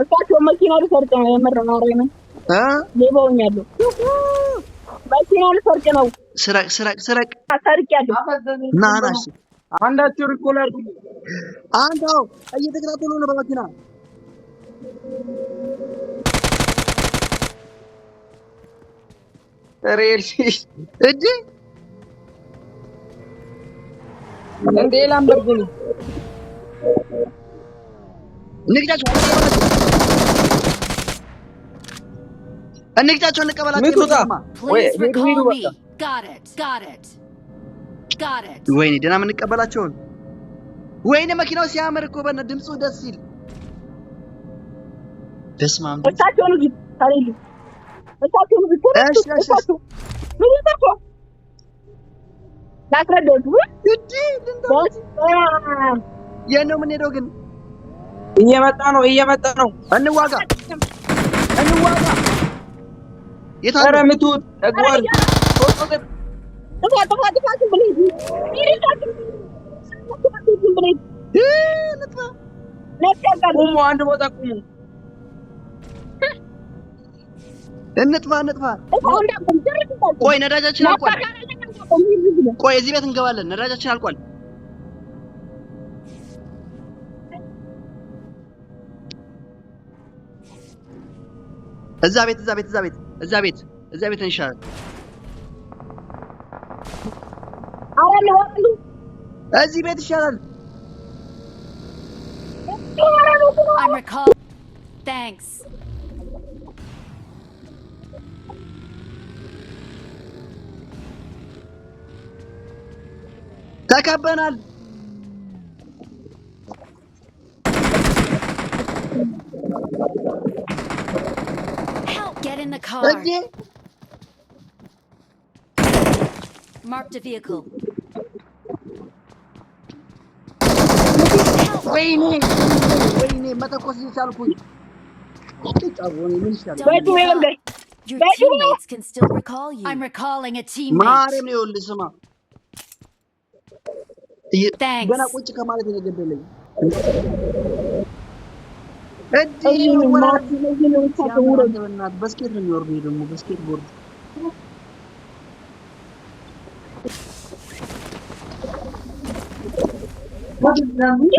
እሳቸው መኪና ልሰርቅ ነው። የምር ማርያምን ሌባ ሆኛለሁ። መኪና ልሰርቅ ነው። ስረቅ ስረቅ ስረቅ። ሰርቄያለሁ። ና ና። እሺ አንዳቸው recall አድርጉ። አንተ አዎ፣ እየተከታተሉ ነው በመኪና። ኧረ ኤልሲ። እንዴ! እንዴ ላምበርጊኒ። እንግጫቸው እንግጫቸው እንቀበላቸው። ምቱታ። ወይ Please ሂዱ ሂዱ recall በቃ። me. Got it. Got it. Got it. ወይኔ ደህና የምንቀበላቸውን። ወይኔ መኪናው ሲያምር እኮ በእናትህ፣ ድምፁ ደስ ሲል። በስመ አብ። እሳቸውን እዚህ ከሌሉ እሳቸውን እዚህ። እሺ እሺ እሺ። እሳቸው ምን ይጠፋ ላስረዳዎት። እንዴ ልንዳ የት ነው የምንሄደው ግን? እየመጣ ነው፣ እየመጣ ነው። እንዋጋ እንዋጋ። የት ኧረ አሉ? ምቱት ጠግቧል። 3 ቁጥር። ጥፋ ጥፋ ጥፋ። ዝም ብለህ ሂድ። ሂድ። ዝም ብለህ ሂድ። ንጥፋ። ነጥቀቃለሁ። ቁሙ፣ አንድ ቦታ ቁሙ። እንጥፋ እንጥፋ። ጥፋ እንዳቆም ጭርስ እንዳቆም። ቆይ ነዳጃችን አልቋል። እንዳቆም ሂድ ዝም ብለህ። ቆይ እዚህ ቤት እንገባለን። ነዳጃችን አልቋል። እዛ ቤት እዛ ቤት እዛ ቤት እዛ ቤት እዛ ቤት እንሻላል። አራለሁ አራለሁ። እዚህ ቤት ይሻላል። I'm recall. Thanks. ተከበናል። Help! Get in the car. እንዴ! Marked a vehicle. ወይኔ ወይኔ፣ መተኮስ እየቻልኩኝ ምን ይሻላል? Don't በጩቤ give up. መንገድ Your በጩቤ teammates can still recall you. I'm recalling a teammate. ማርያም ነው። ይኸውልህ ስማ፣ Thanks. ገና ቁጭ ከማለት ነው የገደለኝ። እንዴ! እዚህ ነው መወራረድ እዚህ ነው እሳቸው ሲያምር። ውረድ። አንተ በእናትህ በ skate ነው የሚወርዱ። ይሄ ደግሞ በ skateboard።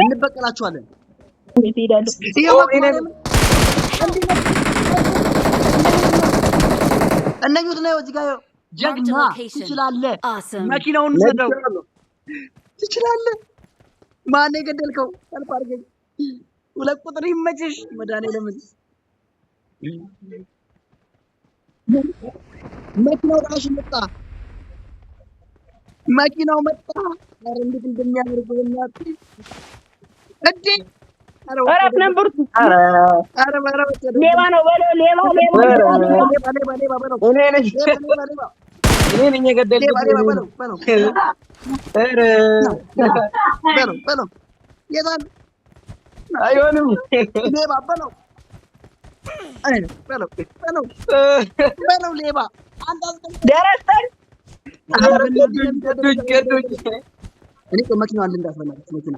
እንበቀላችኋለን። እንዴት እሄዳለሁ? ይኸው ኦ፣ እኔ ማርያምን እነኙት ነው እዚህ ጋር ጀግና። Marked a location. ትችላለህ። Awesome. መኪናውን ውሰደው። ነድቼዋለሁ። ትችላለህ። ማነው የገደልከው? ሰልፍ አድርገኝ። 2 ቁጥር ይመችሽ። መድኃኒዓለምን መኪናው ራሱ መጣ። መኪናው መጣ። ኧረ እንዴት እንደሚያምር በእናትህ። እንዴ! ኧረ እረፍ ነበርኩ። ኧረ ኧረ ኧረ ወሰደው። ሌባ ነው በለው። ሌባ ሌባ ኧረ ሌባ ሌባ። ሌባ ሌባ ሌባ በለው። እኔ ነኝ። ሌባ ሌባ ሌባ እኔ ነኝ የገደልኩት። ሌባ ሌባ በለው በለው። ኧረ በለው በለው። የታል? አይሆንም። ሌባ በለው በለው በለው በለው ሌባ አንተ አስቀምጥ። ደረሰን። ገዱኝ ገዱኝ ገዱኝ። እኔ ቆይ መኪናዋን ልንዳት በእናትህ መኪና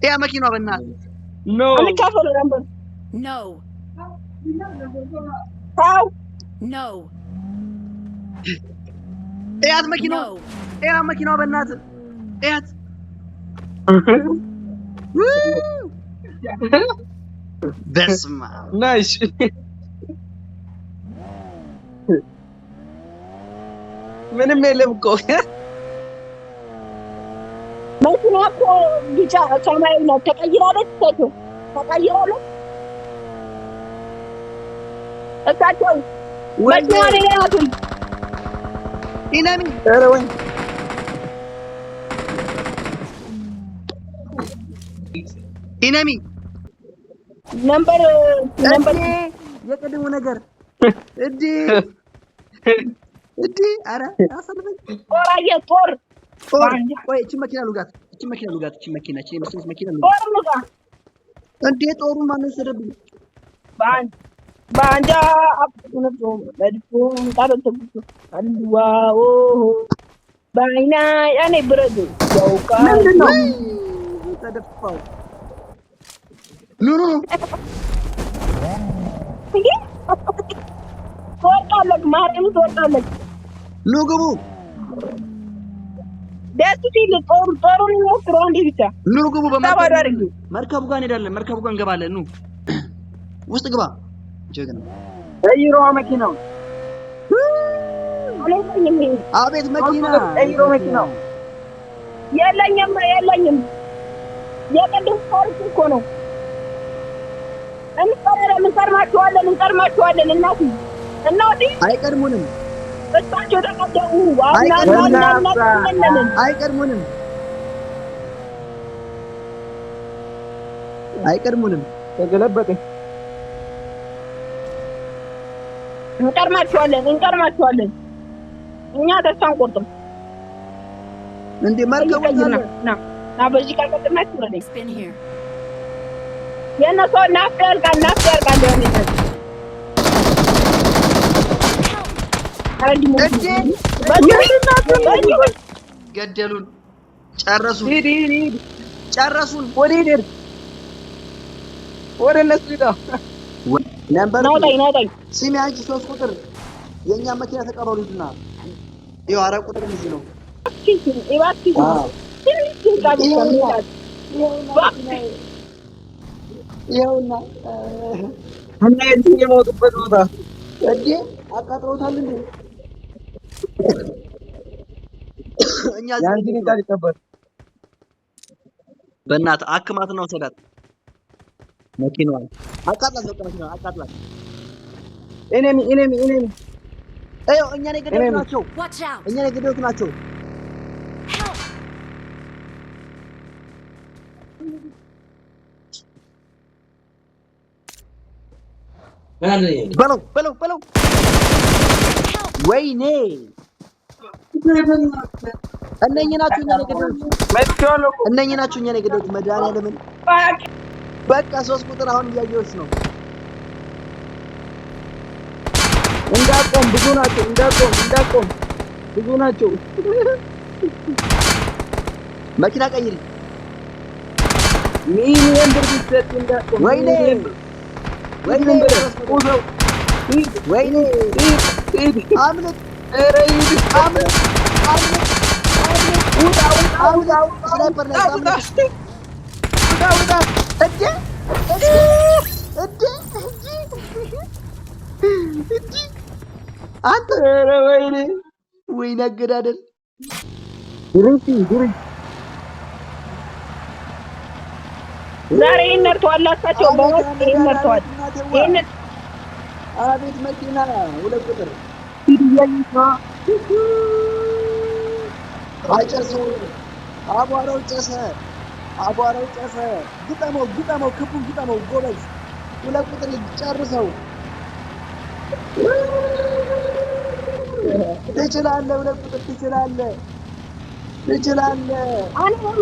ያ መኪናዋ በእናትህ። No. እንካፈለው ነበር። No. ታው No. እያት መኪናዋ። No. ያ መኪናዋ በእናትህ እያት። በስመ አብ። Nice. ምንም የለም እኮ። መኪና እኮ ቢጫ ሰማያዊ ናት። ተቀይራለች። እሳቸው ተቀይራለች። እሳቸው መኪና ሌላ ናት። Enemy. ኧረ ወይ Enemy. Number number. እንዴ የቅድሙ ነገር እንዴ እንዴ! ኧረ አሳልፈኝ። ጦር አየህ ጦር። ጦር ቆይ እቺ መኪና ልውጋት፣ እቺ መኪና ልውጋት፣ እቺ መኪና እቺ የመሰለች መኪና ልውጋት። ጦር ልጋ። እንዴ ጦሩን ማነው የወሰደብኝ? በአንድ በአንጃ አፍነቶ መድፎ ቃል ተጉቶ አንድዋ ኦሆ በአይና ያኔ ብረቱ ያውቃል። ምንድን ነው? ተደፋው። ኑ ኑ ኑ። እንዴ ትወርቃለህ፣ ማርያም ትወርቃለህ። ኑ ግቡ፣ ደስ ሲል ጦሩን ሞክረው አንዴ ብቻ ኑ ግቡ። ባዶ በመርከብ አድርጊ። መርከቡ ጋር እንሄዳለን። መርከቡ ጋር እንገባለን። ኑ ውስጥ ግባ። ጀግና። ቀይሮ መኪናው አልወጣኝም። ይሄ አቤት መኪና! ቀይሮ መኪናው የለኝም የለኝም። የቅድም ታሪክ እኮ ነው። እንቀራለን፣ እንቀርማቸዋለን፣ እንቀርማቸዋለን። እናቴ እናቴ አይቀድሙንም፣ እሳቸው ተቀደሙ። አናናናናናናን አይቀድሙንም፣ አይቀድሙንም። ተገለበጠ። እንቀርማቸዋለን፣ እንቀርማቸዋለን። እኛ ተስፋ አንቆርጥም። እንዴ መርከቡ ቀይር ና አለ። ና ና፣ በዚህ ቃል ቀጥናችሁ ረደኝ Spin here. የእነሱ ናፍቆ ያልቃል፣ ናፍቆ ያልቃል። የሆነ ነገር ኧረ እንዲህ ሞት እንዴ! በዚህ ገደሉን፣ ጨረሱን፣ ሂድ ሂድ ሂድ፣ ጨረሱን። ወደ ሂድ ሂድ፣ ወደ እነሱ ሂድ። ነምበር ናውጣኝ ናውጣኝ። ስሚ አንቺ 3 ቁጥር የእኛ መኪና ተቀበሉ ሂዱና። ይኸው 4 ቁጥር እዚህ ነው። እባክሽን እባክሽን አዎ። ትንሽ ደቂቃ ብቻ ምታት። ይኸውና እና የዚህ የሞቱበት ቦታ እንዴ አቃጥለውታል እንዴ? እኛ እዚህ የአንቺን ዕጣ ሊቀበል በእናትህ አክማት ነው ሰዳት መኪናዋን አቃጥላት፣ በቃ መኪናዋን አቃጥላት። enemy enemy enemy ይኸው እኛን የገደሉት enemy። ናቸው። Watch out! እኛን የገደሉት ናቸው። Help! በለው በለው በለው። ወይኔ እነኚህ ናቸው እኛን የገደሉት። መጥቼዋለሁ እኮ። እነኚህ ናቸው እኛን የገደሉት። መድኃኒዓለምን እባክህ በቃ 3 ቁጥር አሁን እያየሁሽ ነው። እንዳቆም ብዙ ናቸው። እንዳቆም እንዳቆም ብዙ ናቸው። መኪና ቀይሪ። ሚሊየን ብር ቢሰጥ እንዳቆም። ወይኔ ሚሊየን ብር። ወይኔ ዝም ብለህ 3 ቁጥር ውሰው። ሂድ ወይኔ ሂድ ሂድ። አምልጥ ኧረ ሂድ። አምልጥ አምልጥ አምልጥ ውጣ ውጣ ውጣ ውጣ sniper ላይ ውጣ አምልጥ። ውጣ ውጣ። እንዴ እንዴ እንዴ እንዴ አንተ ኧረ ወይኔ ወይኔ አገዳደል ድርሲ ድርሲ ዛሬ ይሄን ነርተዋል። አሳቸው በሞት ይሄን ነርተዋል። ይሄን አቤት መኪና 2 ቁጥር አይጨርሰውም። አቧራው ጨሰ፣ አቧራው ጨሰ። ግጠመው፣ ግጠመው፣ ክቡን ግጠመው ጎበዝ። 2 ቁጥር ጨርሰው። ትችላለህ፣ 2 ቁጥር ትችላለህ፣ ትችላለህ። አሁን